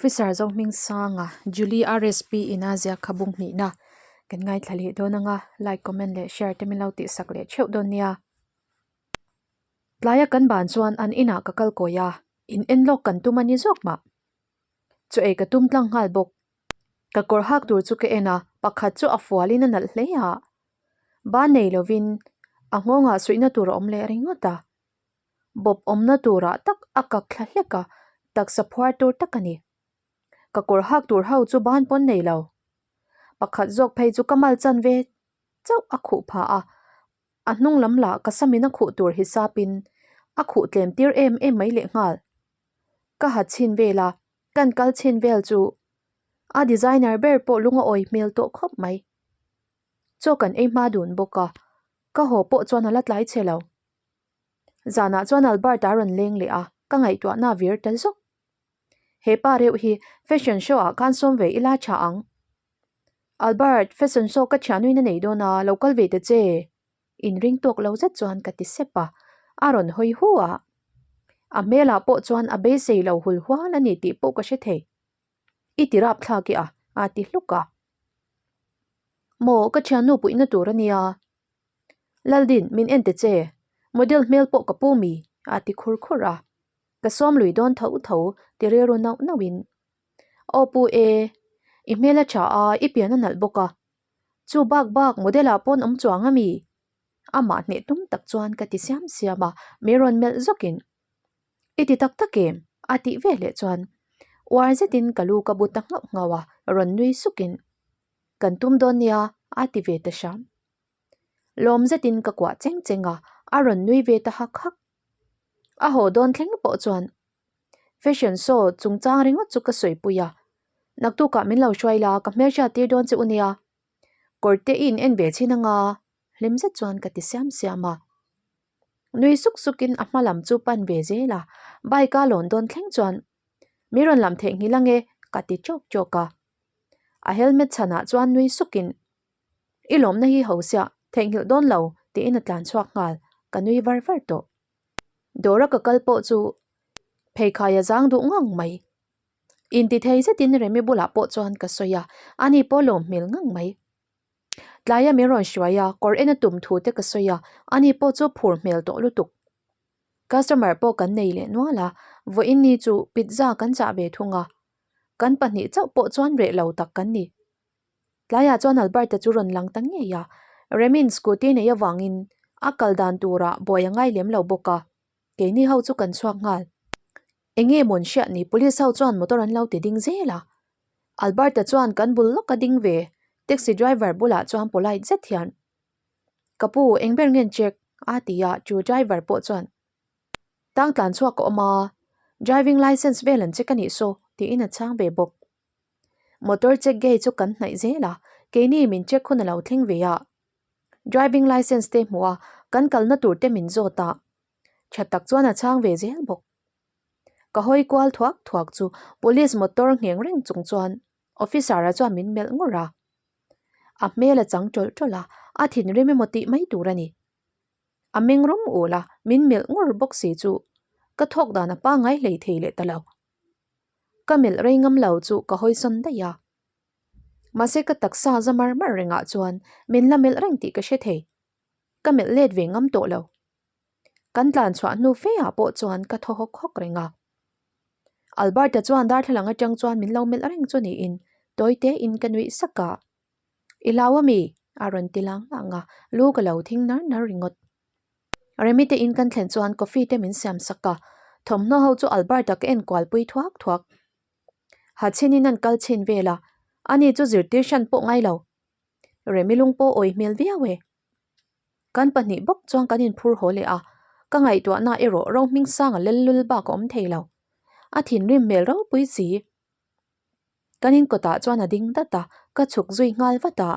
Officer Zohmingsanga, Julie RSP in a ziak kha bung hnihna kan ngaithla leh dawn anga like, comment leh share te min lo tihsak leh theuh dawn nia. Tlaia kan ban chuan an inah ka kal kawi a, in en lawk kan tum a ni zawk mah. Chaw ei ka tum tlang nghal bawk. Ka kawr hak tur chu ka en a, pakhat chu a fualin a nalh hle a. Ban nei lovin a nghawngah suihna tur a awm leh ringawt a. Bawp awmna turah tak a kak thla hlek a, taksa phuar tur tak a ni. Ka kawr hak tur ho chu ban pawn nei lo. Pakhat zawk phei chu ka mal chan ve chauh a khuh pha a, a hnung lam lah ka samin a khuh tur hisapin a khuh tlem tir em em mai lehnghal. Ka ha chhin vel a, kan kal chhin vel chu a designer ber pawh lung a awi hmel tawh khawp mai. Chaw kan ei hma dun bawk a, ka haw pawh chuan a la tlai chhe lo. Zanah chuan Albert a rawn leng leh a, ka ngaihtuahna a vir ta zawk. He pa reuh hi fashion show ah khan sawm ve ila tha ang. Albert, fashion show ka thianuin a nei dawn a, lo kal ve ta che. Inring tawk lo zet chuan ka ti sep a, a rawn hawi hu a. A hmelah pawh chuan a beisei lo hul hual a ni tih pawh ka hre thei. I ti rap thlak e a, a ti hluk a. Maw, ka thiannu puihna tur a nia. Laldin, min en ta che. Model hmel pawh ka pu mi, a ti khur khur a. Ka sawm lui dawn tho tho, ti rilru nauh nauhin. Aw pu e, i hmel a tha a, i pian a nalh bawk a. Chu bak bak model ah pawn awm chuang a mi? Amah hneh tum tak chuan ka ti siam siam a, mi rawn melh zawkin. I ti tak tak em? A tih ve leh chuan uar zetin ka lu ka bu ta nghauh nghauh a, rawn nui sukin. Kan tum dawn nia, a ti ve ta hram. Lawm zetin ka kuah cheng cheng a, a rawn nui ve ta hak hak. A haw dawn thleng pawh chuan fashion show chungchang ringawt chu ka sawipui a, naktukah min lo hruai la ka hmelhriat tir dawn che u nia, kawr te i in en ve chhin anga hlim zet chuan ka ti siam siam a. Nui suk sukin a hma lam chu pan ve zel a, bike a lawn dawn thleng chuan mi rawn lam theihnghilh ange ka ti chawk chawk a. A helmet chhanah chuan nui sukin I lawmna hi ho siah, theihnghilh dawn lo tiin a tlan chhuak nghal, ka nui var var tawh. Dawra ka kal pawh chu pheikhai a zang duh ngang mai. Intithei zetin Remi bulah pawh chuan ka sawi a, ani pawh lawm hmel ngang mai. Tlaia min rawn hruai a, kawr en a tum thu te ka sawi a, ani pawh chu phur hmel tawh lutuk. Customer pawh kan nei leh nual a, vawiin ni chu pizza kan chah ve thung a, kan pahnih chauh pawh chuan reh lo tak kan ni. Tlaiah chuan Albert-a chu rawn lang ta ngei a, Remin scooty nei avangin a kal dan turah buai a ngai lem lo bawk a, keini ho chu kan chhuak nghal. Enge mawn hriat ni police ho chuan motor an lo ti ding zel a, Albert-a chuan kan bul lawk a ding ve, taxi driver bulah chuan polite zet hian, Ka pu, eng ber ngen check? a ti a, chu driver pawh chuan, Tang tlan chhuak ka awm a, driving licence vel an check a nih saw, tiin a chhang ve bawk. Motor check gate chu kan hnaih zel a, keini min check hun a lo thleng ve a. Driving licence te hmuh a, kan kalna tur te min zawt a. Tha tak chuan a chhang ve zel bawk. Ka hawi kual thuak thuak chu police motor ngheng reng chung chuan officer a chuan min melh ngur a. A hmel a chang tawlh tawlh a, a thinrim emaw tih mai tur a ni. A meng rum ul a, min melh ngur bawk si chu ka thawk dan a pangngai hlei thei leh ta lo. Ka melh rei ngam lo chu ka hawi sawn daih a. Mahse ka taksa za mar mar rengah chuan min la melh reng tih ka hre thei. Ka melh let ve ngam tawh lo. Kan tlan chhuah hnu fe ah pawh chuan ka thaw hawk hawk reng a. Albert-a chuan darthlalang atang chuan min lo melh reng chu niin tawi te in ka nuih sak a. I hlau ami? a rawn ti lang lang a, lu ka lo thing nar nar ringawt. Remi te in kan thlen chuan coffee te min siam sak a, thawmhnaw ho chu Albert-a ka en kual pui thuak thuak. Ha chhin in an kal chhin vel a, ani chu zirtir hran pawh ngai lo. Remi lung pawh awi hmel viau e. Kan pahnih bawk chuan kan inphur haw leh a, ka ngaihtuahna erawh ro hming sang a lel lul bak a awm thei lo. A thinrim hmel ropui si. Kan in kawtah chuan a ding dat a, ka chhuk zui nghal vat a.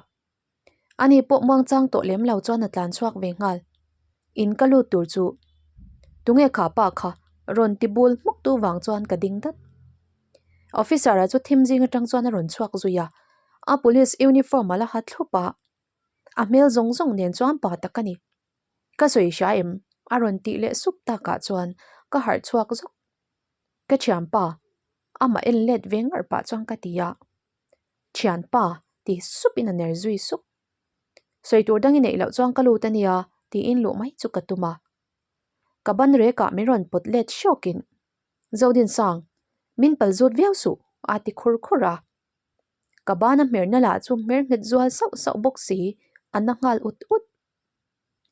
Ani pawh muangchang tawh lem lo chuan a tlan chhuak ve nghal. In ka lut tur chu tunge kha pa kha rawn ti bul hmuk tu vang chuan ka ding dat. Officer-a chu thim zing atang chuan a rawn chhuak zui a, a police uniform a la ha thlup a, a hmel zawng zawng nen chuan pa tak a ni. Ka sawi hria em? A rawn tih leh sup takah chuan ka harh chhuak zawk. Ka thianpa. Amah en let ve ngar pah chuan ka ti a. Thianpa, ti supin a ner zui sup. Sawi tur dang i neih loh chuan ka lut a nia, tiin luh mai chu ka tum a. Ka ban rekah min rawn pawt let hrawkin, Zodinsang, min pal zut viau suh, a ti khur khur a. Ka bana hmerna lah chu hmer nghet zual sauh sauh bawk si, a na nghal ut ut.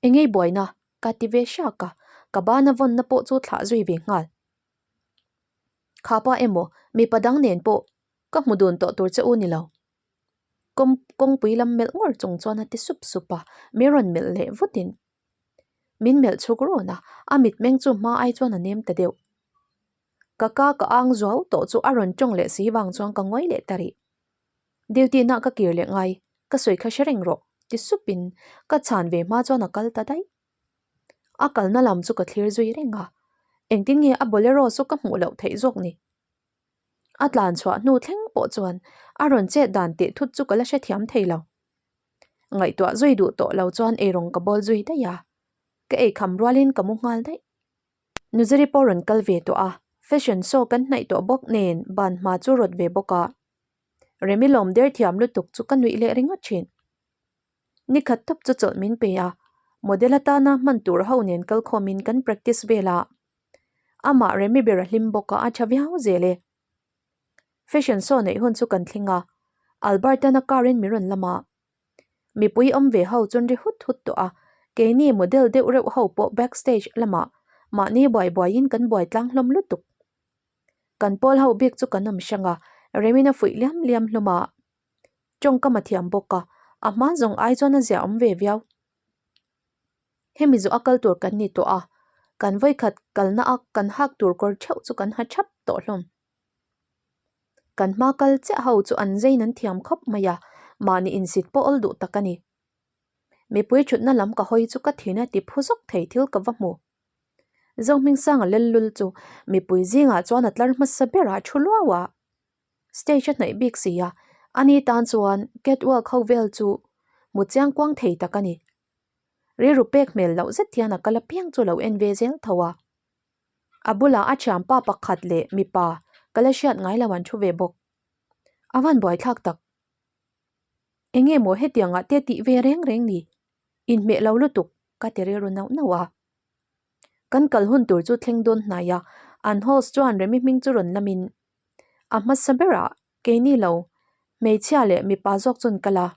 Engei buaina, ka ti ve hrak a, ka bana vawnna pawh chu thlah zui ve nghal. Khapa emaw, mipa dang nen pawh ka hmu dun tawh tur che u ni lo. Kawng kawngpui lam melh ngawr chung chuan a ti sup sup a, min rawn melh leh vutin. Min melh chhuk rawn a, a mitmeng chu hma ai chuan a nem ta deuh. Ka ka ka ang zuau tawh chu a rawn tawng leh si vang chuan ka ngawi leh ta rih. Duty na ka kir leh ngai, ka sawi kha hre reng rawh, ti supin ka chhan ve hma chuan a kal ta daih. A kalna lam chu ka thlir zui reng a, engtin nge a bolero chu ka hmuh loh theih zawk ni? A tlan chhuah hnu thleng pawh chuan a rawn chet dan teh thut chu ka la hrethiam thei lo. Ngaihtuah zui duh tawh lo chuan eirawng ka bawl zui daih a, ka eikham rualin ka mu nghal daih. Nuziri pawh rawn kal ve tawh a, fashion show kan hnaih tawh bawk nen ban hma chu rawt ve bawk a. Remi lawm der thiam lutuk chu ka nuih leh ringawt thin. Ni khat tawp chu chawlh min pe a, model atana hman tur ho nen kal khawmin kan practice vel a. Amah Remi ber a hlim bawk a, a tha viau zel e. Fashion show neih hun chu kan thleng a, Albertana car in min rawn lam a. Mipui awm ve ho chuan ri hut hut tawh a, keini model deuh reuh ho pawh backstage lamah mahni buai buaiin kan buai tlang hlawm lutuk. Kan pawl ho bik chu kan awm hrang a, Remina fuih liam liam hlawm a. Tawngkam a thiam bawk a, a hma zawng ai chuan a zia awm ve viau. Hemi zawh a kal tur kan ni tawh a, kan vawikhat kalna a kan hak tur kawr theuh chu kan ha thap tawh hlawm. Kan hma kal chiah ho chu an zein an thiam khawp mai a, mahni insit pawh awl duh tak a ni. Mipui thutna lam ka hawi chu ka thin a ti phu zawk thei thil ka va hmu. Zohmingsanga lellul chu mipui zingah chuan a tlar hmasa berah thu luau a. Stage a hnaih bik si a, ani tan chuan catwalk ho vel chu hmu chiang kuang thei tak a ni. Rilru pek hmel loh zet hian a kal apiang chu lo en ve zel tho a. A bulah a thianpa pakhat leh mipa ka la hriat ngai lo an thu ve bawk. A van buaithlak tak. Enge maw hetiangah te tih ve reng reng ni? Inhmeh lo lutuk ka ti rilru nauh nauh a. Kan kal hun tur chu thleng dawn hnai a, an host chuan Remi hming chu rawn lamin a hmasa berah keini lo hmeichhia leh mipa zawk chuan kal a,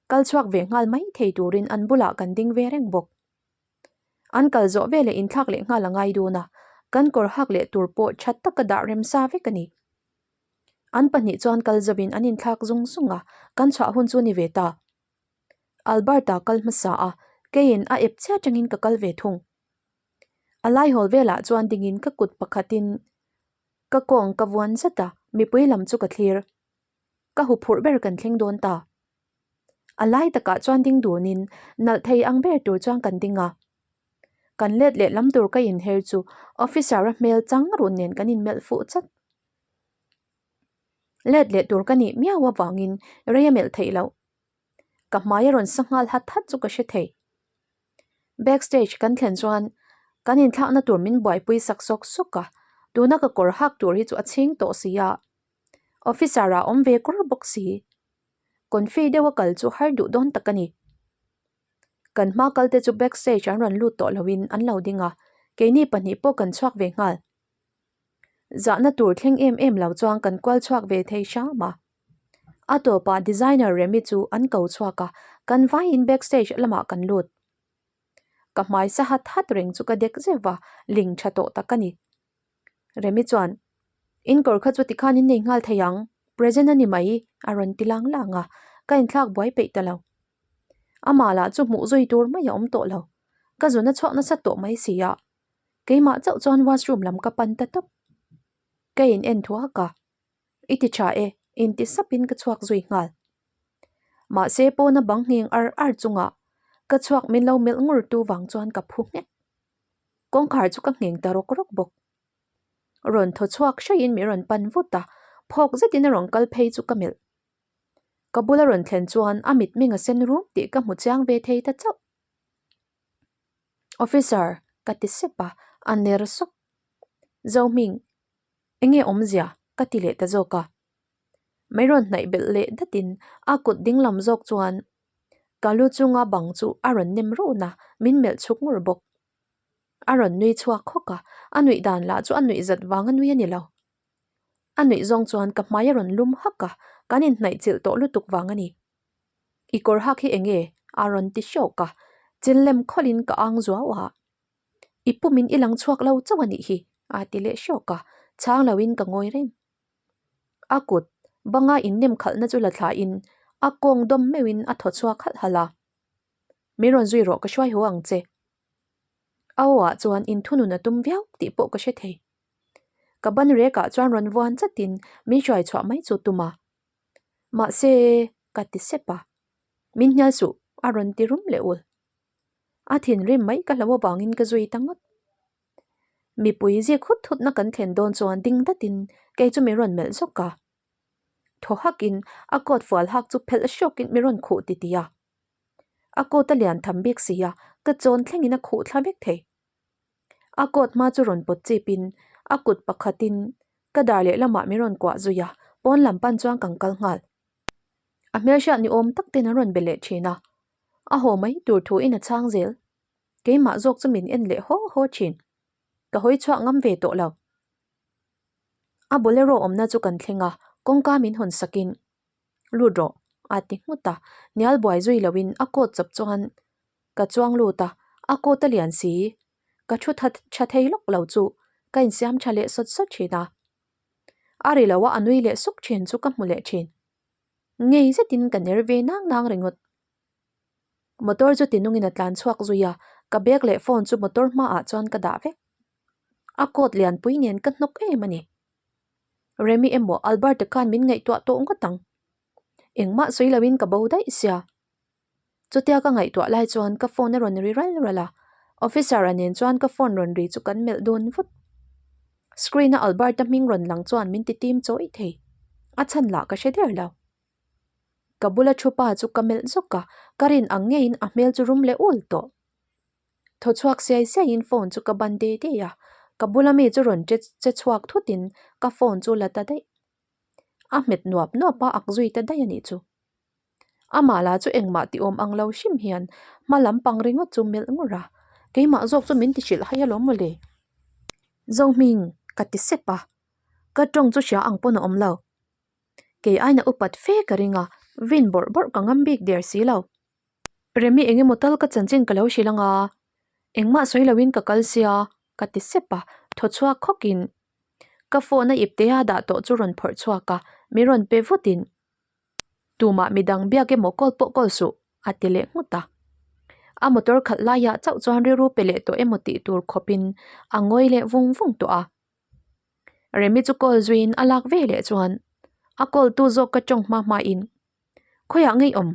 kal chhuak ve nghal mai thei turin an bulah kan ding ve reng bawk. An kal zawh veleh inthlak leh nghal a ngai dawn a, kan kawr hak leh tur pawh tha taka dah rem sa vek a ni. An pahnih chuan kal zovin an inthlak zung zung a, kan chhuah hun chu ni ve ta. Alberta kal hmasa a, keiin a ep chiah atangin ka kal ve thung. A laihawl velah chuan dingin ka kut pakhatin ka kawng ka vuan zet a, mipui lam chu ka thlir. Ka huphurh ber kan thleng dawn ta. A lai takah chuan ding dunin nalh thei ang ber tur chuan kan ding a. Kan let leh lam tur ka inher chu officer-a hmel chang run nen kan inmelh fuh chat. Let leh tur ka nih miau avangin rei a melh theih loh. Ka hmai a rawn sa nghal hat hat chu ka hre thei. Backstage kan thlen chuan kan inthlakna tur min buaipui sak sawk sawk a, tuna ka kawr hak tur hi chu a chhing tawh si a. Officer ah awm ve kur bawk si. Confi deuh a kal chu har duh dawn tak a ni. Kan hma kal te chu backstage an rawn lut tawh loin an lo ding a, keini pahnih pawh kan chhuak ve nghal. Zahna tur thleng em em lo chuan kan kual chhuak ve thei hram a. A tawpah designer Remi chu an ko chhuak a, kan vaiin backstage lamah kan lut. Ka hmai sa hat hat reng chu ka dek zeuh va, ling tha tawh tak a ni. Remi chuan, In kawr kha chu tikhan in nei nghal thei ang, present a ni mai a rawn ti lang lang a, ka inthlak buai peih ta lo. Amah lah chu hmuh zui tur mai a awm tawh lo, ka zun a chhuak nasa tawh mai si a. Keimah chauh chuan washroom lam ka pan ta tawp. Ka in en thuak a, I ti tha e, inti sapin ka chhuak zui nghal. Mahse pawna bang ngheng ar ar chungah ka chhuak min lo melh ngur tu vang chuan ka phu nghek. Kawngkhar chu ka ngheng ta rawk rawk bawk. Rawn thaw chhuak hraihin min rawn pan vut a, phawk zetin a rawn kal phei chu ka melh. Ka bula rawn thlen chuan a mitmeng a sen rum tih ka hmu chiang ve thei ta chauh. Officer, ka ti sep a, a ner sawk. Zohming, enge awmzia? Ka ti leh ta zawk a. Mai rawn hnaih belh leh datin a kut dinglam zawk chuan ka lu chunga bang chu a rawn nem run a, min melh chhuk ngur bawk. A rawn nui chhuak hawk a, a nuih dan lah chu a nuih zat vang a nui a ni lo. A nuih zawng chuan ka hmai a rawn lum hak a, kan inhnaih chilh tawh lutuk vang a ni. I kawr hak hi eng nge? A rawn ti hrawk a, chil lem khawlhin ka ang zuau a. I pumin i lang chhuak lo chauh a nih hi, a ti leh hrawk a, chhang loin ka ngawi reng. A kut banga innem khalhna chu la thlain a kawng dawm meuhin a thaw chhuak halh halh a. Min rawn zui rawh ka hruai haw ang che. A aw ah chuan inthunun a tum viau tih pawh ka hre thei. Ka ban rekah chuan rawn vuan chatin min hruai chhuah mai chu tum a. Mahse, ka ti sep a. Min hnial suh, a rawn ti rum leh ul. A thinrim mai ka hlo avangin ka zui ta ngawt. Mipui zik hut hutna kan thlen dawn chuan ding datin kei chu min rawn melh zawk a. Thaw hakin a coat fual hak chu phelh hrawkin min rawn khuh titih a. A coat a lian tham bik si a, ka chawn thlengin a khuh thla vek thei. A coat hma chu rawn pawt chipin a kut pakhatin ka dar lehlamah min rawn kuah zui a, pawn lam pan chuan kan kal nghal. A hmelhriat ni awm tak ten an rawn be leh thin a, a haw mai tur thu in a chhang zel. Keimah zawk chu min en leh haw haw thin. Ka hawi chhuak ngam ve tawh lo. A bolero awmna chu kan thleng a, kawngka min hawn sakin, Lut rawh, a ti nghut a, hnial buai zui loin a coat chawp chuan ka chuang lut a, a coat a lian si. Ka thu tha thei lawk lo chu ka insiam tha leh sawt sawt thin a. A ri lo a, a nui leh suk thin chu ka hmu leh thin. Ngei zetin ka ner ve nang nang ringawt. Motor chu tinungin a tlan chhuak zui a, ka bag leh phone chu motor hmaah chuan ka dah vek. A coat lianpui nen ka hnawk em a ni. Remi emaw Albert-a khan min ngaihtuah tawh ngawt ang. Engmah sawi loin ka bo daih sia. Chutia ka ngaihtuah lai chuan ka phone a rawn ri ral ral a, officer-a nen chuan ka phone rawn ri chu kan melh dun vut. Screen-a Albert-a hming rawn lang chuan min ti tim chawih thei. A chhan lah ka hre der lo. Ka bula thu pa chu ka melh zawk a, ka rin ang ngeiin a hmel chu rum leh ul tawh. Thaw chhuak siai siaiin phone chu ka ban de de a, ka bula mi chu rawn che che chhuak thutin ka phone chu la ta daih. A hmet nuap nuap a, ak zui ta daih a nih chu. Amah lah chu engmah ti awm ang lo hrim hian hma lampang ringawt chu melh ngur a, keimah zawk chu min ti hrilh hai alawm mawle. Zohming, ka ti sep a, ka tawng chu hria ang pawn a awm lo. Kei aina upat fe ka ring a, vin bawrh bawrh ka ngam bik der si lo. Remi eng emaw tal ka chanchin ka lo hrilh ang a, engmah sawi loin ka kal sia, ka ti sep a, thaw chhuak khawkin ka phone a ipte a dah tawh chu rawn phawrh chhuak a, min rawn pe vutin Tumah midang biak emaw call pawh call suh, a ti leh nghut a. A motor khalh laiah chauh chuan rilru pe leh tawh emaw tih tur khawpin a ngawi leh vung vung tawh a. Remi chu call zuiin a lak ve leh chuan a call tu zawk ka tawng hma hmain, Khawiah ngeiawm,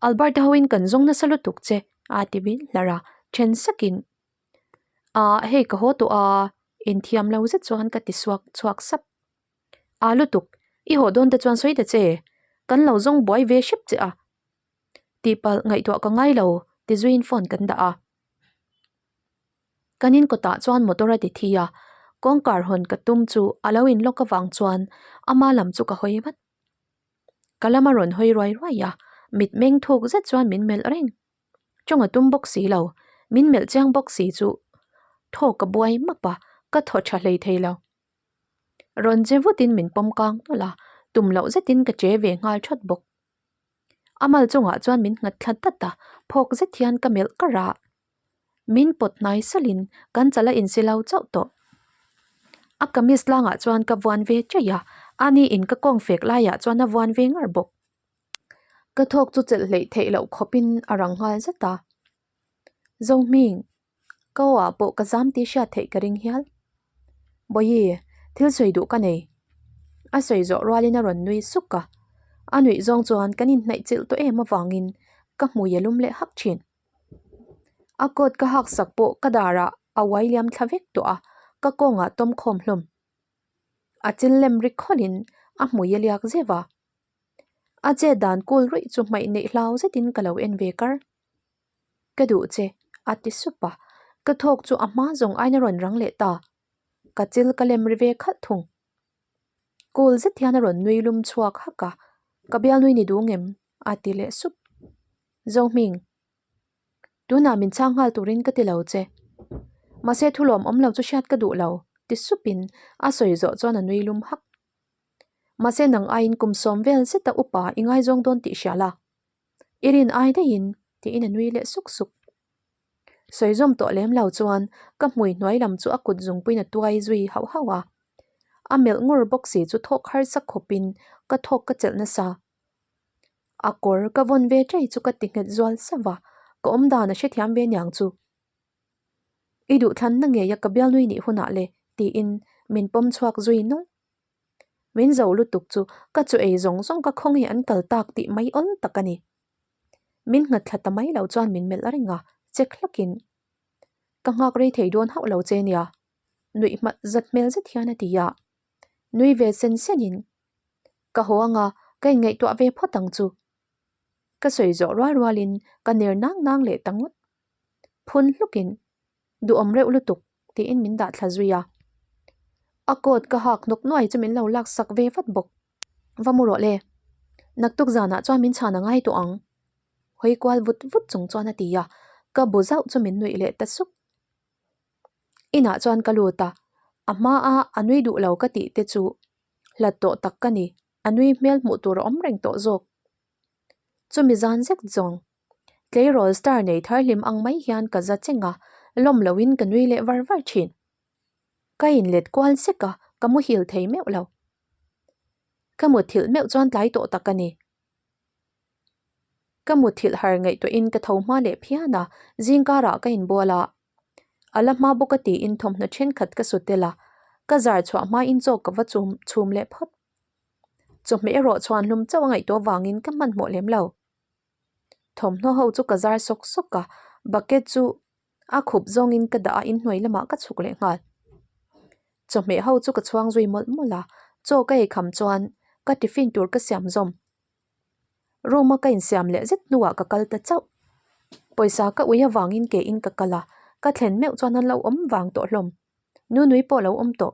Albert-a hoin kan zawng nasa lutuk che, a ti vil hlar a, then sakin, Aah hei ka haw tawh a, inthiam lo zet chuan ka ti suak chhuak sap. A lutuk, i haw dawn te chuan sawi ta che, kan lo zawng buai ve hrep che a. Tihpalh ngaihtuah ka ngai lo, ti zuiin phone kan dah a. Kan in kawtah chuan motor a ti thi a, kawngkar hawn ka tum chu a lo in lock avang chuan ama lam chu ka hawi vat. Ka lama rawn hawi ruai ruai a, mitmeng thuk zet chuan min melh reng. Tawng a tum bawk si lo, min melh chiang bawk si chu thaw ka buai map a, ka thaw tha hlei thei lo. Rawn che vutin min pawm kang nawlh a, tum loh zetin ka che ve nghal thawt bawk. A mal chungah chuan min nghat thla dat a, phawk zet hian ka melh kar a. Min pawt hnai salhin kan chal a insi lo chauh tawh. A kamis tlangah chuan ka vuan ve chaih a, ani in ka kawng fek laiah chuan a vuan ve ngar bawk. Ka thawk chu chelh hleih theih loh khawpin a rang nghal zet a. Zohming. Ka aw ah pawh ka zam tih hriat theih ka ring hial. Bawihi, thil sawi duh ka nei. A sawi zawh rualin a rawn nui suk a. A nuih zawng chuan kan inhnaih chilh tawh em avangin ka hmui a lum leh hak thin. A coat ka hak sak pawh ka darah a uai liam thla vek tawh a, ka kawngah tawm khawm hlawm. A chil lem ri khawlhin a hmui a liak zeuh a. A chet dan kul ruih chu hmaih neih hlau zetin ka lo en ve kar. Ka duh che, a ti sup a, ka thawk chu a hma zawng aina rawn rang leh ta. Ka chil ka lem ri ve khalh thung. Cool zet hian a rawn nui lum chhuak hak a, Ka bialnui ni duh ngem? a ti leh sup. Zohming, tunah min chhang nghal turin ka ti lo che. Mahse thu lawm awm lo chu hriat ka duh lo, ti supin a sawi zawh chuan a nui lum hak. Mahse nang aiin kum sawm vel zeta upa i ngaizawng dawn tih hria la. I rin ai daihin, tiin a nui leh suk suk. Sawi zawm tawh lem lo chuan ka hmui hnuai lam chu a kut zungpuiin a tuai zui hauh hauh a. A melh ngur bawk si chu thawk harsa khawpin ka thawk ka chelh nasa. A kawr ka vawn ve ṭai chu ka ti nghet zual sauh a, ka awmdan a hrethiam ve niang chu. I duhthlanna ngeia ka bialnui nih hunah le tiin min pawm chhuak zui nawlh. Min zo lutuk chu ka chu ei zawng zawng ka khawnge an kal tak tih mai awl tak a ni. Min nghat thla ta mai lo chuan min melh reng a, chek hlakin ka nghak rei thei dawn hauh lo che nia, nuih hmat zat hmel zet hian a ti a. Nui ve sen senin ka haw anga ka inngaihtuah ve phawt ang chu. Ka sawi zawh rual rualin ka ner nang nang leh ta ngawt. Phun hlukin Duhawm reuh lutuk tiin min dah thla zui a. A coat ka hak hnawk nuai chu min lo lak sak ve vat bawk. Va mu rawh le. Naktuk zanah chuan min chhan a ngai tawh ang. Hawi kual vut vut chung chuan a ti a, ka bu zauh chu min nuih leh ta sup. Inah chuan ka lut a, a hmaa a nui duh lo ka tih te chu hlat tawh tak ka ni, a nui hmel hmuh tur a awm reng tawh zawk. Chumi zan zek zawng Tleirawl star nei thar hlim ang mai hian ka za cheng a, lawm loin ka nui leh var var thin. Ka inlet kual sek a, ka muhil thei meuh lo. Ka muthilh meuh chuan tlai tawh tak a ni. Ka muthilh har ngaihtuahin ka tho hma leh phian a, zingkarah ka inbual a. A la hma bawk a tiin thawmhnaw thenkhat ka su tel a, ka zar chhuah hmain chaw ka va chum chhum leh phawt. Chawhmeh erawh chhuan hlum chauh a ngaihtuah vangin ka hmanhmawh lem lo. Thawmhnaw ho chu ka zar sawk sawk a, bucket chu a khup zawngin ka dah a inhnuai lamah ka chhuk leh nghal. Chawhmeh ho chu ka chhuang zui mawlh mawlh a, chaw ka ei kham chuan ka tiffin tur ka siam zawm. Room a ka insiam leh zet hnuah ka kal ta chauh. Pawisa ka ui avangin ke in ka kal a, ka thlen meuh chuan an lo awm vang tawh hlawm. Nunui pawh a lo awm tawh.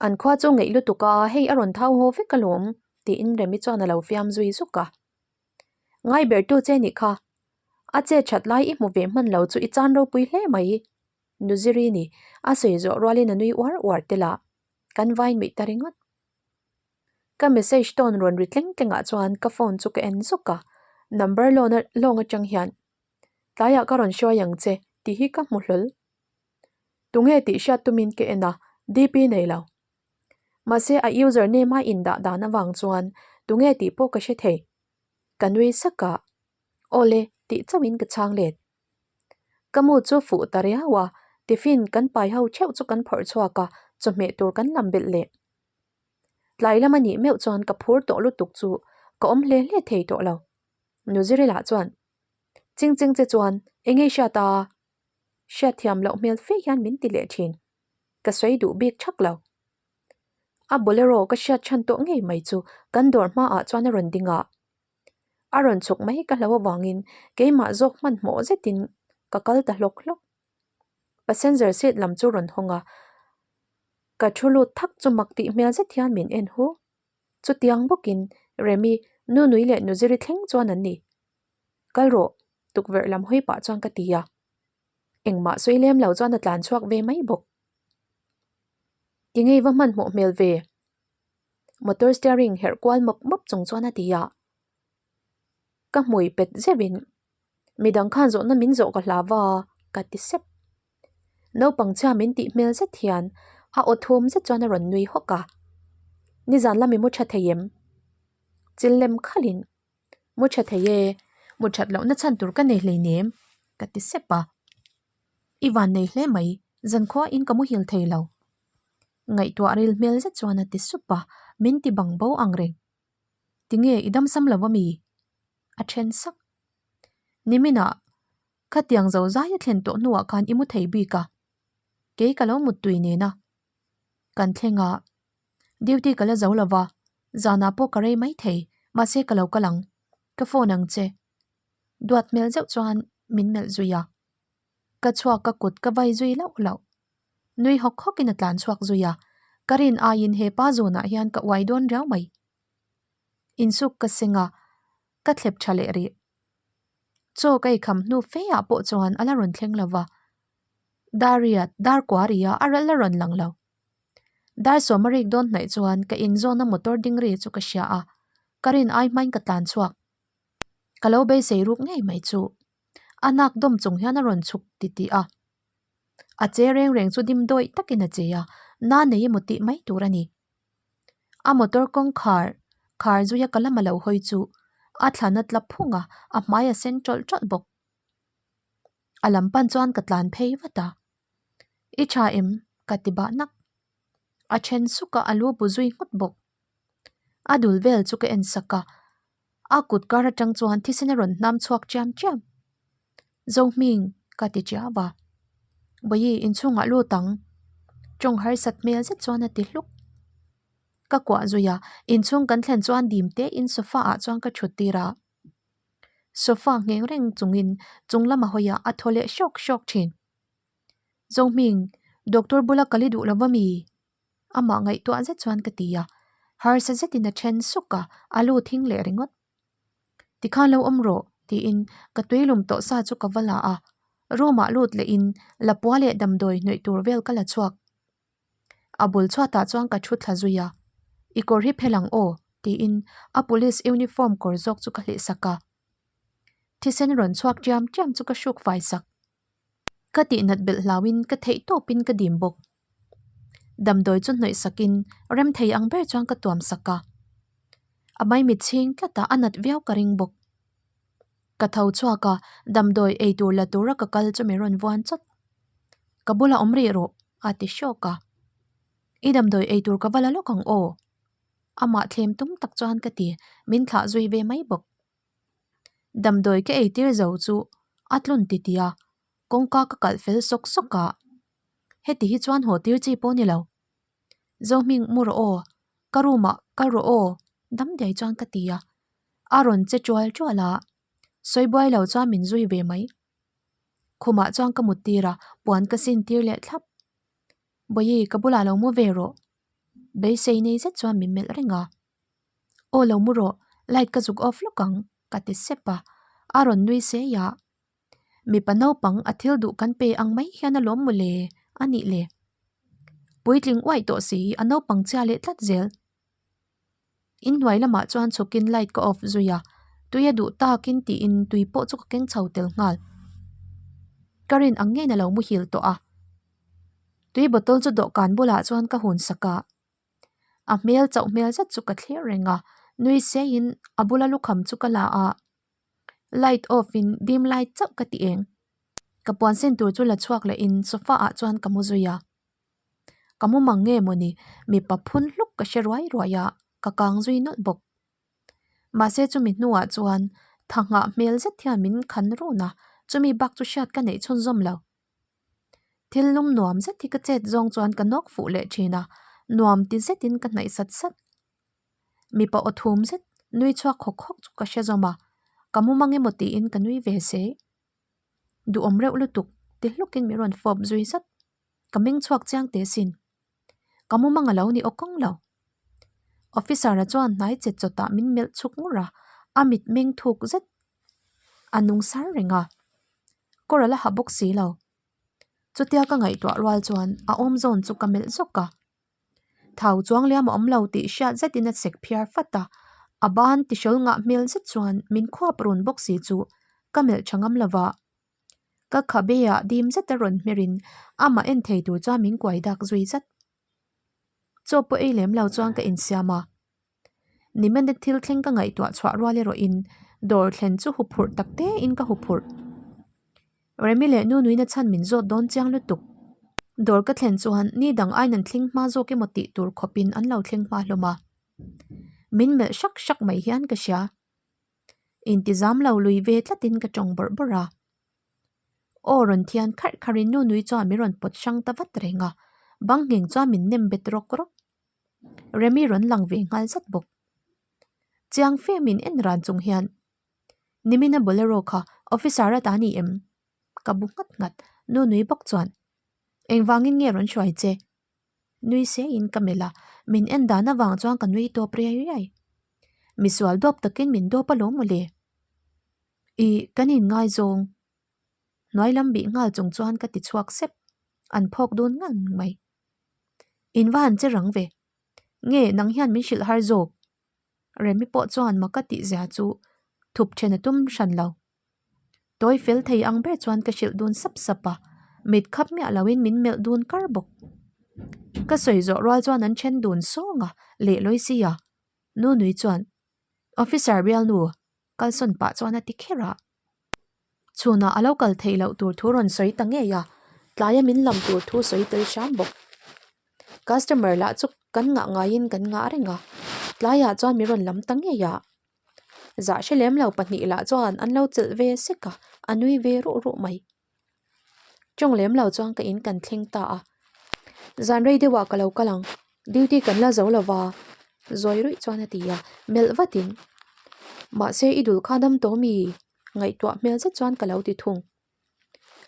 An khua chu ngeih lutuk a, hei a rawn thau haw vek alawm tiin Remi chuan a lo fiam zui zuk a. Ngai ber tu che nih kha. A che that lai i hmu ve hman lo chu i chan ropui hle mai. Nuziri ni, a sawi zawh rualin a nui uar uar tel a, kan vai nuih ta ringawt. Ka message tawn rawn ri tleng tleng ah chuan ka phone chu ka en zawk a, number lawn lawng atang hian tlaiah ka rawn hruai ang che tih hi ka hmu hlawl. Tunge tih hriat tumin ka en a, DP nei lo. Mahse a user name a indah dan avang chuan tunge tih pawh ka hre thei. Ka nui sak a, Awle tih chauhin ka chhang let. Ka mu chu fuh ta riau a, tiffin kan pai ho theuh chu kan phawrh chhuak a, chawhmeh tur kan lam belh leh. Tlai lam a nih meuh chuan ka phur tawh lutuk chu ka awm hle hle thei tawh lo. Nuzirila chuan, Ching ching che chuan eng nge i hriat a? Hriatthiam loh hmel fe hian min ti leh thin. Ka sawi duh bik thak lo. A bolero ka hriat chhan tawh ngei mai chu kan dawr hmaah chuan a rawn ding a. A rawn chhuk mai ka hlo avangin keimah zawk hmanhmawh zetin ka kal ta hlawk hlawk. Passenger seat lam chu rawn hawng a, ka thu lut thak chu mak tih hmel zet hian min en hu. Chutiang bawkin Remi, Nunui leh Nuziri thleng chuan an ni. Kal rawh, tukverh lam hawi pah chuan ka ti a. Engmah sawi lem lo chuan a tlan chhuak ve mai bawk. Ti ngei va hmanhmawh hmel ve. Motor steering herh kual mawp mawp chung chuan a ti a. Ka hmui pet zeuhin midang khan zawhna min zawh ka hlau va ka ti sep. Naupang chhia min tih hmel zet hian a aw thum zet chuan a rawn nui hawk a. Nizan lami mu tha thei em? Chil lem khalhin Mu tha thei e, mu that lohna chhan tur ka nei hleinem ka ti sep a. I van nei hle mai, zankhua in ka muhil thei lo. Ngaihtuah ril hmel zet chuan a ti sup a, min ti bang bo ang reng. Tinge i damsam lo ami? A then sak. Niminah khatiang zo zai a thlen tawh hnuah khan i mu thei bik a, kei ka lo muttui nena kan thleng a. Duty ka la zo lo va, zanah pawh ka rei mai thei, mahse ka lo kal ang, ka phone ang che. Duat hmel zeuh chuan min melh zui a, ka chhuak ka kut ka vai zui lauh lauh. Nui hawk hawkin a tlan chhuak zui a, Ka rin aiin he pa zawnah hian ka uai dawn riau mai. Insuk ka seng a, ka thlep tha leh rih. Chaw ka eikham hnu fe ah pawh chuan a la rawn thleng lo va, Dariat dar kua ri a a la rawn lang lo. Dar sawm a rik dawn hnaih chuan ka inzawna motor ding ri chu ka hria a, ka rin ai hmain ka tlan chhuak. Ka lo beisei ruk ngei mai chu. A nak dawm chung hian a rawn chhuk titih a. A che reng reng chu dim dawih takin a che a, na nei emaw tih mai tur a ni. A motor kawngkhar khar zuia ka lam a lo hawi chu a thlan a tla phung a, a hmai a sen tawlh tawlh bawk. A lam pan chuan ka tlan phei vat a, I tha em? ka ti bah nak. A then suk a, a lu bu zui nghut bawk. A dul vel chu ka en sak a, a kut kar atang chuan thisen a rawn hnam chhuak chiam chiam. Zohming ka ti chiau a, Bawihi inchhungah lut ang tawng harsat hmel zet chuan a ti hluk. Ka kuah zui a, inchhung kan thlen chuan dim te in sofa ah chuan ka thut tir a. Sofa ngheng reng chungin chung lama hawi ah a thaw leh hrawk hrawk thin. Zohming, doctor bula kal i duh lo va mi? Amah ngaihtuah zet chuan ka ti a, harsa zetin a then suk a, a lu thing leh ringawt. Tikhan lo awm rawh tiin ka tuilum tawh sa chu ka va la a, room ah lut lehin lapua leh damdawi hnawih tur vel ka la chhuak. A bul chhuatah chuan ka thu thla zui a, I kawr hi phel ang aw tiin a police uniform kawr zawk chu ka hlih sak a. Thisen rawn chhuak ṭiam ṭiam chu ka hruk fai sak. Ka tihnat belh hlauhin ka theih tawpin ka dim bawk. Damdawi chu hnawih sakin rem thei ang ber chuan ka tuam sak a. A maimit chhing tlat a, a nat viau ka ring bawk. Ka tho chhuak a, damdawi ei tur la tura ka kal chu min rawn vuan chawt. Ka bulah awm rih rawh a ti hrawk a. I damdawi ei tur ka va la lawk ang aw. Amah thlem tum tak chuan ka ti, min thlah zui ve mai bawk. Damdawi ka eitir zo chu a tlun ti ti a, kawngka ka kalh fel sawk sawk a. Heti hi chuan haw tir chi pawh a ni lo. Zohming mu rawh aw, ka room ah kal rawh aw dam diai chuan ka ti a. A rawn che tual tual a, sawi buai lo chuan min zui ve mai. Khumah chuan ka mut tir a, puan ka sin tir leh thlap. Bawihi ka bulah lo mu ve rawh. Beisei nei zet chuan min melh reng a. Aw lo mu rawh, light ka zuk off lawk ang, ka ti sep a, a rawn nui sei a. Mipa naupang a thil duh kan pe ang mai hian a lawm mawle a nih le. Puitling uaih tawh si hi a naupang chhia leh tlat zel. Inhnuai lamah chuan chhukin light ka off zui a, tui a duh takin tiin tui pawh chu ka keng chho tel nghal. Ka rin ang ngeiin a lo muhil tawh a. Tui bottle chu dawhkan bulah chuan ka hun sak a. A hmel chauh hmel zet chu ka thlir reng a, nui seiin a bula lukham chu ka la a, light off in dim light chauh ka ti eng. Ka puan sen tur chu la chhuak leh in sofa ah chuan ka mu zui a. Ka mu mang nge mawni mipa phun hluk ka hre ruai ruai a, ka kang zui nawlh bawk. Mahse chumi hnuah chuan tha nghah hmel zet hian min khan run a, chumi bak chu hriat ka neih chhunzawm lo. Thil lum nuam zet hi ka chet zawng chuan ka nawk fuh leh thin a, nuam ti zetin ka hnaih sat sat. Mipa aw thum zet nui chhuak hawk hawk chu ka hre zawm a, ka mu mang emaw tiin ka nui ve se. Duhawm reuh lutuk ti hlukin min rawn fawp zui zat. Ka meng chhuak chiang teh sin. Ka mu mang a lo ni aw kawng lo. Officer-a chuan hnai che chawtah min melh chhuk ngur a, a mit meng thuk zet a nung sar reng a. Kawr a la ha bawk si lo. Chutia ka ngaihtuah rual chuan a awm zawn chu ka melh zawk a. Thau chuang liam a awm lo tih hriat zetin a sek phiar fat a, a ban tihrawl ngah hmel zet chuan min khuap run bawk si chu ka melh tha ngam lova. Ka khabe ah dim zet a rawn hmer in amah en thei tur chuan min kuai dak zui zat. Chaw pawh ei lem lo chuan ka insiam a. Nimene thil thleng ka ngaihtuah chhuah rual erawh in dawr thlen chu huphurh tak te in ka huphurh. Remi leh Nunuina chhan min zawt dawn chiang lutuk. Dawr ka thlen chuan ni dang aiin an thleng hma zawk emaw tih tur khawp in an lo thleng hma hlawm a. Min melh hrak hrak mai hian ka hria. Intizam lo lui ve tlat in ka tawng bawrh bawrh a. Aw rawn thian kharh kharh in Nunui chuan min rawn pawt hrang ta vat reng a, bang ngheng chuan min nem bet rawk rawk. Remi rawn lang ve nghal zat bawk. Chiang fe min en ran chung hian Nimina Bolero kha officer a ta ni em? Ka bu nghat nghat, Nunui bawk chuan Engvangin nge rawn hruai che? Nui seiin ka melh a, min en dan avang chuan ka nui tawp riai riai. Misual dawp takin min dawp alawm mawle. Ih, kan inngaizawng. Hnuai lam bih nghal chung chuan ka ti chhuak sep. An phawk dun ngang mai. In va han che rang ve. Nge nang hian min hrilh har zawk? Remi pawh chuan mak a tih zia chu thup then a tum hran lo. Tawi fel thei ang ber chuan ka hrilh dun sap sap a, mit khap miah loin min melh dun kar bawk. Ka sawi zawh rual chuan an then dun sawng a, leh lawi si a. Nu nui chuan, Officer bialnu, kalsawn pah chuan a ti kher a. Chhunah a lo kal theih loh tur thu rawn sawi ta ngei a, tlaia min lam tur thu sawi tel hram bawk. Customer lah chu kan ngah ngaiin kan ngah reng a, tlaiah chuan min rawn lam ta ngei a. Zah hre lem lo pahnih lah chuan an lo chelh ve sek a, a nui ve ruh ruh mai. Tawng lem lo chuan ka in kan thleng ta a, zan rei deuhah ka lo kal ang, duty kan la zo lo va, zawi ruih chuan a ti a, melh vatin, mahse i dul kha dam tawh mi? Ngaihtuah hmel zet chuan ka lo ti thung.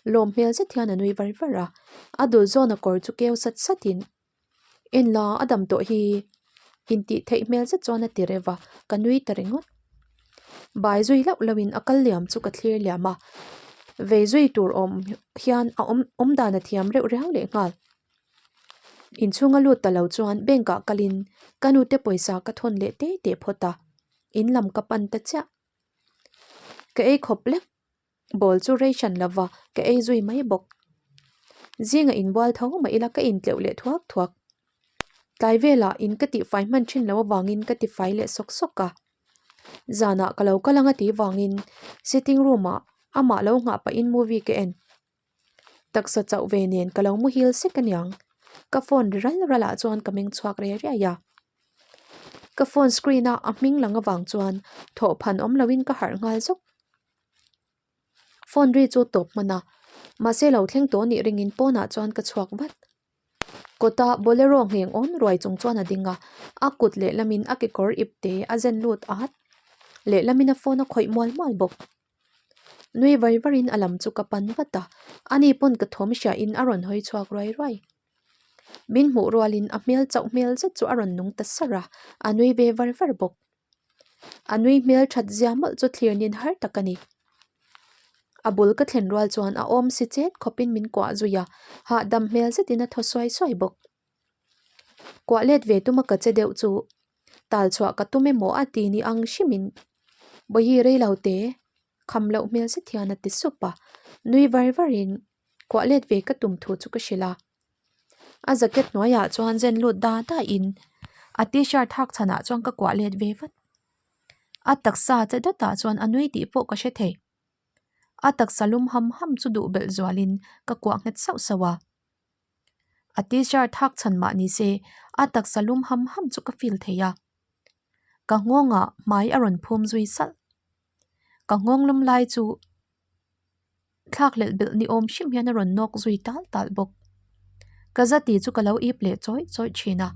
Lawm hmel zet hian a nui var var a, a dul zawna kawr chu keu sat satin, En la, a dam tawh hi intih theih hmel zet chuan a ti reuh va, ka nui ta ringawt. Bai zui lauh lauhin a kal liam chu ka thlir liam a, vei zui tur awm hian a awm awm dan a thiam reuh riau leh nghal. Inchhunga lut ta lo chuan bank ah kalin ka nute pawisa ka thawn leh te te phawt a, in lam ka pan ta chiah. Ka ei khawp lek. Ball chu rei hran lo va, ka ei zui mai bawk. Zinga inbual tho mah ila ka intleuh leh thuak thuak. Tlai velah in ka tihfai hman thin lo avangin ka tifai leh sawk sawk a. Zanah ka lo kal anga tih vangin sitting room ah amah lo nghah pahin movie ka en. Taksa chauh ve nen ka lo muhil sek aniang. Ka phone ri ral ral ah chuan ka meng chhuak riai riai a. Ka phone screen a a hming lang avang chuan thawhphan awm loin ka harh nghal zawk. Phone ri chu tawp hman a, mahse lo thleng tawh nih ringin pawnah chuan ka chhuak vat. Kawta bolero ngheng awn ruai chung chuan a ding a, a kut lehlamin a kekawr ip te a zen lut at. Lehlamin a phone a khawih mual mual bawk. Nui var varin a lam chu ka pan vat a, ani pawn ka thawm hriain a rawn hawi chhuak ruai ruai. Min hmuh rualin a hmel chauh hmel zet chu a rawn nung ta sar a, a nui ve var var bawk. A nui hmel that zia mawlh chu thlir nin har tak a ni. A bul ka thlen rual chuan a awm si chet khawpin min kuah zui a, hahdam hmel zetin a thaw suai suai bawk. Kuah let ve tuma ka che deuh chu tal chhuah ka tum emaw a ti ni ang hrimin Bawihi rei lo te kham loh hmel zet hian a ti sup a, nui var varin kuah let ve ka tum thu chu ka hrilh a. A jacket hnuaiah chuan zen lut da da in a t-shirt hak chhanah chuan ka kuah let ve vat. A taksa che dawtah chuan a nui tih pawh ka hre thei. A taksa lum ham ham chu duh belh zualin ka kuah nghet sauh sauh a. A t-shirt hak chhan mah ni se a taksa lum ham ham chu ka feel thei a. Ka nghawngah hmai a rawn phum zui salh. Ka nghawng lum lai chu thlak hlelh belh ni awm hrim hian a rawn nawk zui tal tal bawk. Ka zati chu ka lo ip leh chawih chawih thin a,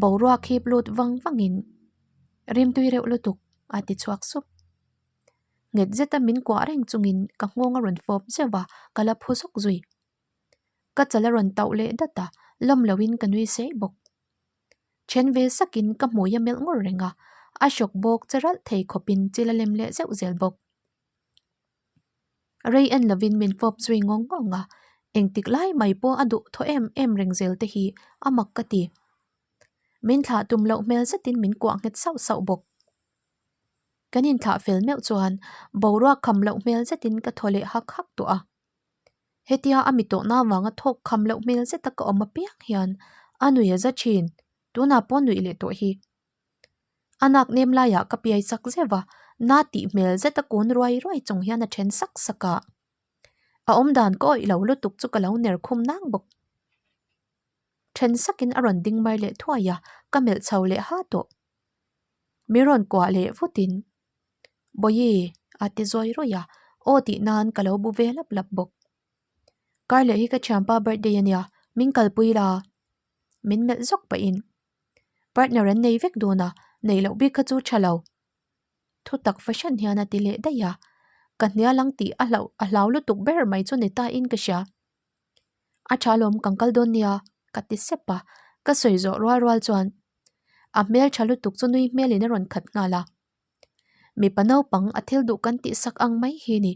boruak hip lut vang vangin rimtui reuh lutuk a ti chhuak sup. Nghet zeta min kuah reng chungin ka nghawng a rawn fawp zeuh a, ka la phu zawk zui. Ka chal a rawn tauh leh dat a, lawm loin ka nui sei bawk. Then ve sakin ka hmui a melh ngawr reng a, a hrawk bawk che ralh thei khawpin chil a lem leh zeuh zel bawk. Rei en lovin min fawp zui ngawng ngawng a, engtik lai mai pawh a duh thaw em em reng zel te hi a mak ka ti. Min thlah tum loh hmel zetin min kuah nghet sauh sauh bawk. Kan inthlah fel meuh chuan boruak kham loh hmel zetin ka thaw leh hak hak tawh a. Hetia a mi tawhna avanga thawk kham loh hmel zeta ka awm apiang hian a nui a za thin, tunah pawh nuih leh tawh hi. A nak nem laiah ka piai chak zeuh va, na tih hmel zeta kun ruai ruai chung hian a then sak sak a. A awmdan ka awih lo lutuk chu ka lo ner khum nang bawk. Then sakin a rawn ding mar leh thuai a, ka melh chho leh ha tawh. Mi rawn kuah leh vutin, Bawihi a ti zawi rawih a, aw tih nan ka lo bu ve lap lap bawk. Karleh hi ka thianpa birthday a nia, min kalpui la, min melh zawk pahin. Partner an nei vek dawn a, neih loh bik kha chu tha lo. Thu tak fahran hian a ti leh daih a, ka hnial ang tih a hlauh a hlau lutuk ber mai chu ni ta in ka hria. A tha lawm kan kal dawn nia ka ti sep a, Ka sawi zawh rual rual chuan a hmel tha lutuk chu nui hmelin a rawn khat nghal a. Mipa naupang a thil duh kan tih sak ang mai hi ni.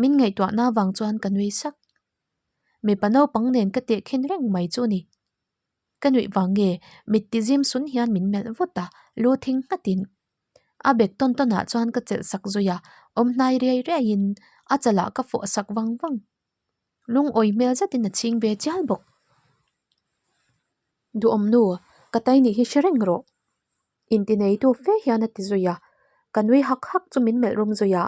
Min ngaihtuahna vang chuan ka nui sak. Mipa naupang nen ka tehkhin reng mai chu ni. Ka nuih vang nge mit ti zim sun hian min melh vut a, lu thing nghatin a bek tawn tawn ah chuan ka chelh sak zui a, awm hnai riai riai in a chalah ka fawh sak vang vang. Lungawi hmel zetin a chhing ve chial bawk. Duhawm nu, ka tai nih hi hre reng rawh. Intineitu fe hian a ti zui a, ka nui hak hak chu min melh rum zui a.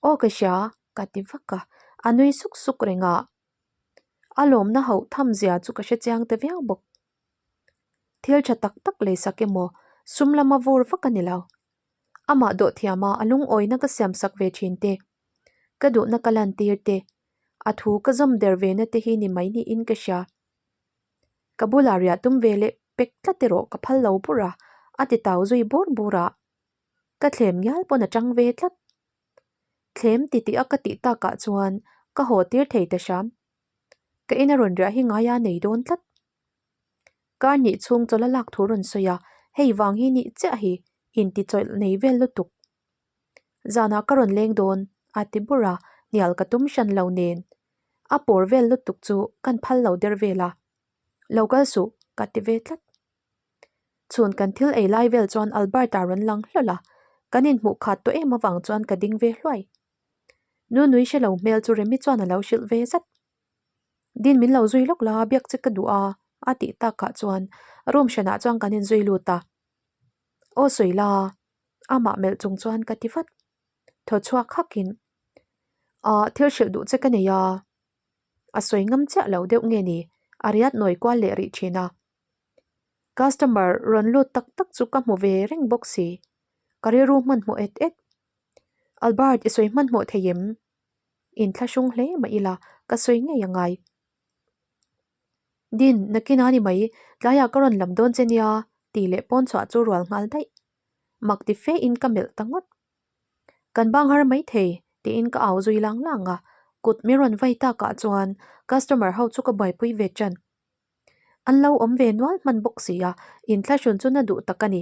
Aw ka hria, ka ti vak a, a nui suk suk reng a. A lawmna hauh tham zia chu ka hre chiang ta viau bawk. Thil tha tak tak lei sak emaw, sum lama vur vak a ni lo. Amah dawhthiama a lungawina ka siam sak ve thin te, ka duhna ka lantir te, a thu ka zawm der ve na te hi ni mai niin ka hria. Ka bulah riah tum ve leh pek tlat erawh ka phal lo bur a, a ti tau zui bur bur a. Ka thlem ngial pawn a tang ve tlat. Thlem ti tih a ka tih takah chuan ka haw tir thei ta hram. Ka ina rawn riah hi ngaia nei dawn tlat. Kar nih chhung chawlh a lak thu rawn sawi a, hei vang hi nih chiah hi intichawlh nei vel lutuk. Zanah ka rawn leng dawn a ti bur a, hnial ka tum hran lo nen. A pawr vel lutuk chu kan phal lo der vel a. Lo kal suh ka ti ve tlat. Chhun kan thil ei lai vel chuan Albert-a rawn lang hlawl a, kan inhmuh khat tawh em avang chuan ka ding ve hluai. Nunui hre lo hmel chu Remi chuan a lo hrilh ve zat. Din min lo zui lawk la, biak che ka duh a, a tih takah chuan room hranah chuan kan inzui lut a. Aw sawi la, amah melh chung chuan ka ti vat. Thaw chhuak hakin, Aah thil hrilh duh che ka nei a, a sawi ngam chiah lo deuh nge ni, a riat nawi kual leh rih thin a. Customer rawn lut tak tak chu ka hmu ve reng bawk si, ka rilru hmanhmawh et et. Albert i sawi hmanhmawh thei em? Inthlahrung hle mah ila ka sawi ngei a ngai. Din, nakin a ni mai, tlaiah ka rawn lam dawn che nia tih leh pawn chhuah chu rual nghal daih. Mak ti fe in ka melh ta ngawt. Kan bang har mai thei tiin ka au zui lang lang a, kut min rawn vai takah chuan customer ho chu ka buaipui ve ṭan. An lo awm ve nual hman bawk si a, inthlahrun chu na duh tak a ni.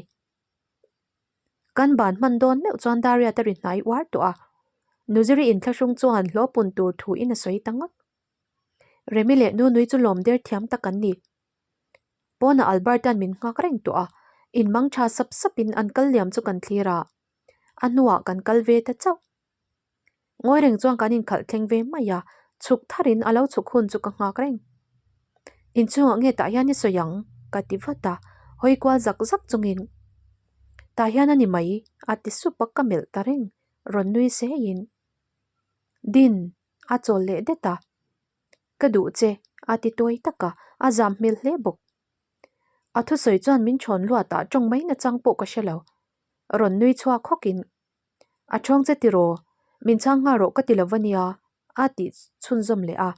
Kan ban hman dawn meuh chuan Dariat a ri hnai uar tawh a, Nuziri inthlahrung chuan hlawpun tur thu in a sawi ta ngawt. Remi leh Nunui chu lawm der thiam tak an ni. Pawnah Alberta'n min nghak reng tawh a, in mang tha sap sapin an kal liam chu kan thlir a, a hnuah kan kal ve ta chauh. Ngawi reng chuan kan inkhalh thleng ve mai a, chhuk tharin a lo chhuk hun chu ka nghak reng. Inchungah nge tah hian i sawi ang? ka ti vat a, hawi kual zak zak chungin tah hian a ni mai a ti sup a ka melh ta reng, rawn nui seiin Din a chawl leh det a, Ka duh che a ti tawi tak a, a zam hmel hle bawk. A thusawi chuan min thawn luatah tawng mai nachang pawh ka hre lo, rawn nui chhuak hawkin A ṭhawng che tiraw? Min chhang nghal rawh ka ti lo va nia, a tih chhunzawm leh a.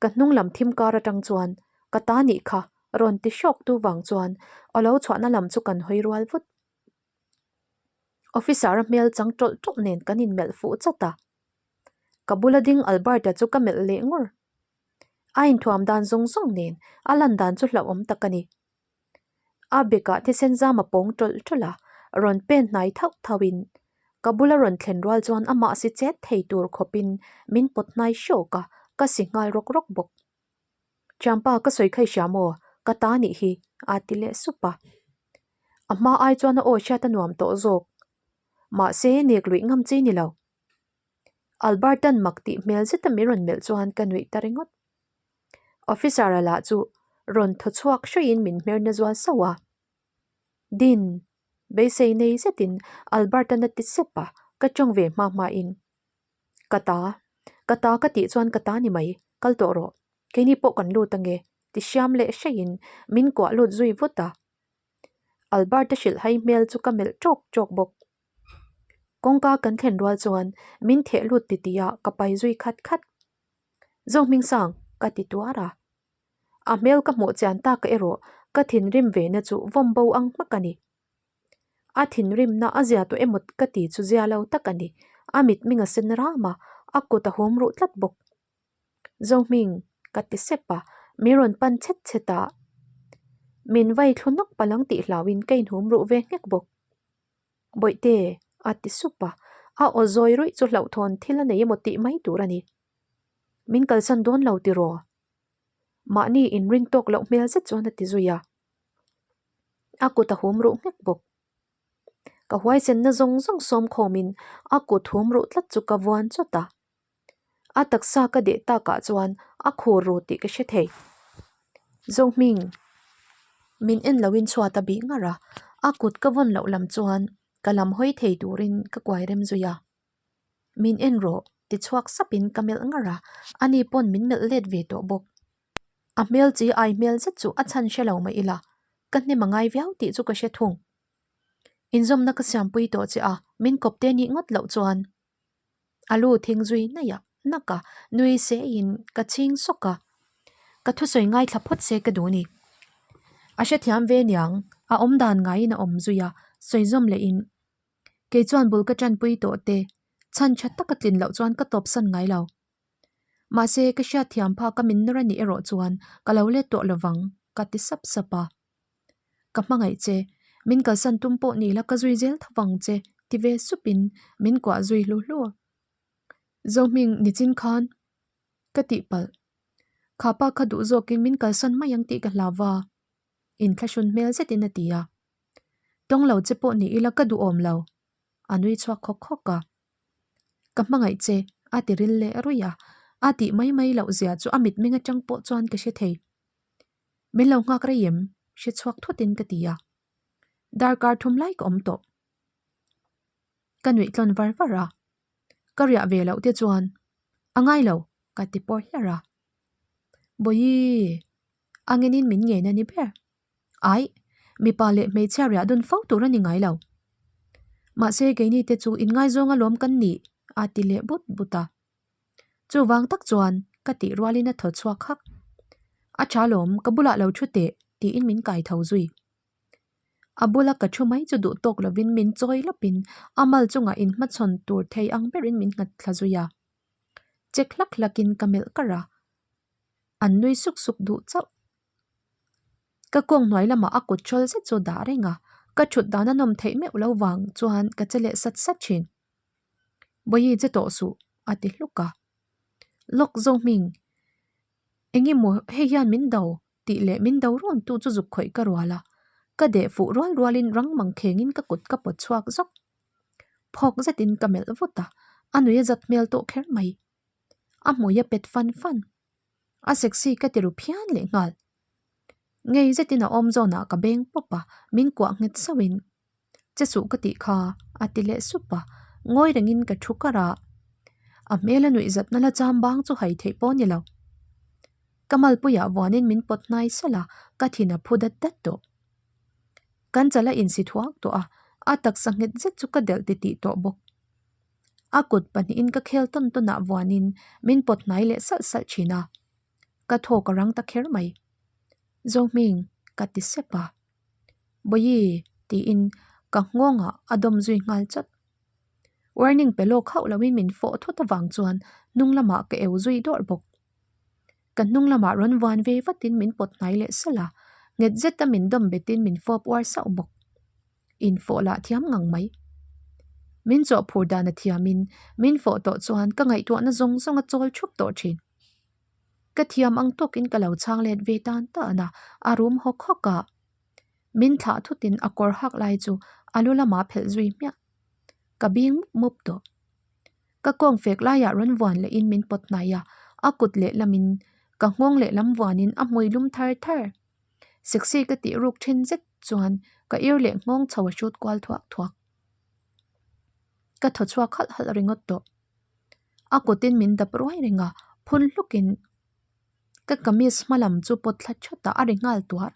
Ka hnung lam thim kar aṭang chuan ka ta nih kha rawn ti hrawk tu vang chuan a lo chhuahna lam chu kan hawi rual vut. Officer-a hmel chang ṭawlh ṭawlh nen kan inmelh fuh chat a. Ka bula ding Albert-a chu ka melh leh ngur. A inthuam dan zawng zawng nen a lan dan chu hlauhawm tak a ni. A bekah thisen zam a pawng tawlh tawlh a, rawn pen hnai thauh thauhin ka bula rawn thlen rual chuan amah si chet thei tur khawpin min pawt hnai hrawk a, ka si nghal rawk rawk bawk. Thianpa ka sawi kha i hria maw? Ka ta nih hi a ti leh sup a. A hma ai chuan a aw hriat a nuam tawh zawk. Mahse nek luih ngam chi ni lo. Alberta'n mak tih hmel zeta min rawn melh chuan ka nuih ta ringawt. Officer-a lah chu rawn thaw chhuak hruiin min hmer na zual sauh a. Din, beisei nei zetin Alberta'n a ti sep a, ka tawng ve hma hmain. Ka ta, ka ta ka tih chuan ka ta ni mai, kal tawh rawh, keini pawh kan lut ange, ti hriam leh hreihin min kuah lut zui vut a. Albert-a hrilhhai hmel chu ka melh ṭawk ṭawk bawk. Kawngka kan thlen rual chuan min theh lut titih a ka pai zui khat khat. Zohmingsang ka ti tuar a. A hmel ka hmuh chian tak erawh ka thinrim ve na chu vawm bo ang hmak a ni. A thinrimna a zia tawh emaw ka ti chu zia lo tak a ni. A mitming a sen ram a, a kut a hum ruh tlat bawk. Zohming ka ti sep a, Min rawn pan chhet chhet a, min vai thlu nawk palh ang tih hlauhin ka inhum ruh ve nghek bawk. Bawihte, a ti sup a, a aw zawi ruih chu hlauhthawn thil a nei emaw tih mai tur a ni. Min kalsan dawn lo tiraw? Mahni inring tawk loh hmel zet chuan a ti zui a, a kut a hum ruh nghek bawk. Ka huaisenna zawng zawng sawm khawmin a kut hum ruh tlat chu ka vuan chawt a. A taksa ka deh takah chuan a khur ru tih ka hre thei. Zohming, min en loin chhuat a bih ngar a, a kut ka vawn loh lam chuan ka lam hawi thei turin ka kuai rem zui a. Min en rawh ti chhuak sapin ka melh ngar a, ani pawn min melh let ve tawh bawk. A hmel chi ai hmel zet chu a chhan hre lo mah ila, ka hnem a ngai viau tih chu ka hre thung. Inzawmna ka siampui tawh che a, min kawp te nih ngawt loh chuan A lu thing zui naih a, nak a, nui seiin ka chhing sawk a, ka thusawi ngaithla phawt se ka duh ni. A hrethiam ve niang, a awm dan ngaiin a awm zui a, sawi zawm lehin kei chuan bul ka tanpui tawh te, chhan tha taka tlin loh chuan ka tawpsan ngai lo. Mahse, ka hriatthiam phak a min nawr a nih erawh chuan ka lo let tawh lovang, ka ti sap sap a. Ka hmangaih che, min kalsan tum pawh ni la ka zui zel tho vang che ti ve supin min kuah zui hlu hlu. Zohming nichin khan ka tihpalh. Kha pa kha duh zawkin min kalsan mai ang tih ka hlau va, inthlahrun hmel zetin a ti a. Tawng lo che pawh ni ila ka duhawm lo, a nui chhuak khawk khawk a. Ka hmangaih che, a ti ril leh ruih a, a tih mai mai loh zia chu a mitmeng atang pawh chuan ka hre thei. Min lo nghak rei em? Hre chhuak thutin ka ti a. Darkar thum lai ka awm tawh. Ka nuih tlawn var var a. Ka riah ve loh te chuan a ngai lo ka ti pawr hlar a. Bawihi, a ngenin min ngen a ni ber. Aih, mipa leh hmeichhia riah dun fo tur a ni ngai lo. Mahse keini te chu inngaizawng alawm kan nih a ti leh but but a. Chuvang tak chuan ka tih rualin a thaw chhuak hak. A tha lawm, ka bulah lo thu teh tiin min kai tho zui. A bula ka thu mai chu duh tawk lovin min chawi lawpin a mal chungah inhmachhawn tur thei ang berin min nghat thla zui a. Chek hlak hlakin ka melh kar a, an nui suk suk duh chauh. Ka kawng hnuai lamah a kut thawl zet chu dah reng a, ka thut dan a nawm theih meuh lo vang chuan ka che leh sat sat thin. Bawihi che tawh suh a ti hluk a. Lawk zo hming eng emaw hei hian min do tih leh min do rawn tu chu zuk khawih ka rual a, ka deh fuh rual rualin rang mang khengin ka kut ka pawt chhuak zawk. Phawk zetin ka melh vut a, a nui a zat hmel tawh kher mai. A hmui a pet fan fan. A sexy ka ti ru phian leh nghal. Ngei zetin a awm zawnah ka beng pawp a, min kuah nghet sauhin Che suh ka tih kha a ti leh sup a, ngawi rengin ka thu kar a. A hmel a nuih zatna la cham bang chu hai theih pawh a ni lo. Ka malpuiah vuanin min pawt hnai salh a, ka thin a phu dat dat tawh. Kan chal a insi thuak tawh a, a taksa nghet zet chu ka delh titih tawh bawk. A kut pahnihin ka khel tawn tawnah vuanin min pawt hnai leh salh salh thin a, ka thawk a rang ta kher mai. Zohming ka ti sep a. Bawihi tiin ka nghawngah a dawm zui nghal chawt. Warning pe lawk hauh loin min fawh thut avang chuan hnung lamah ka eu zui dawrh bawk. Ka hnung lamah rawn vuan ve vatin min pawt hnai leh salh a, nghet zeta min dawm betin min fawp uar sauh bawk. Infawh lah thiam ngang mai. Min chawh phur dan a thiamin min fawh tawh chuan ka ngaihtuahna zawng zawng a chawl thup tawh thin. Ka thiam ang tawkin ka lo chhang let ve tan tan a, a rum hawk hawk a. Min thlah thutin a kawr hak lai chu a lu lamah phelh zui hmiah. Ka bing mup mup tawh. Ka kawng fek laiah rawn vuan lehin min pawt hnai a, a kut lehlamin ka nghawng lehlam vuanin a hmui lum thar thar. Sexy ka tih ruk then zet chuan ka ir leh nghawng chho a hrut kual thuak thuak. Ka thaw chhuak halh halh ringawt tawh. A kutin min dap ruai reng a, phun hlukin ka kamis hma lam chu pawt thla that a, a ri nghal tuar.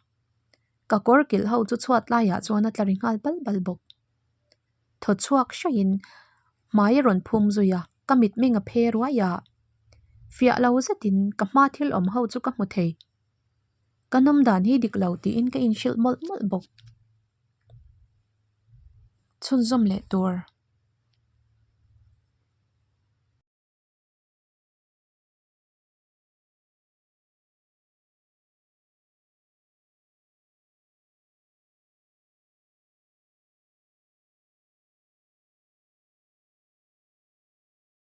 Ka kawr kilh ho chu chhuat laiah chuan a tla ri nghal bal bal bawk. Thaw chhuak hraih in hmai a rawn phum zui a, ka mitmeng a phe ruai a. Fiah lo zetin ka hma thil awm ho chu ka hmu thei. Ka nawm dan hi dik lo tiin ka inhrilh mawlh mawlh bawk. Chhunzawm leh tur.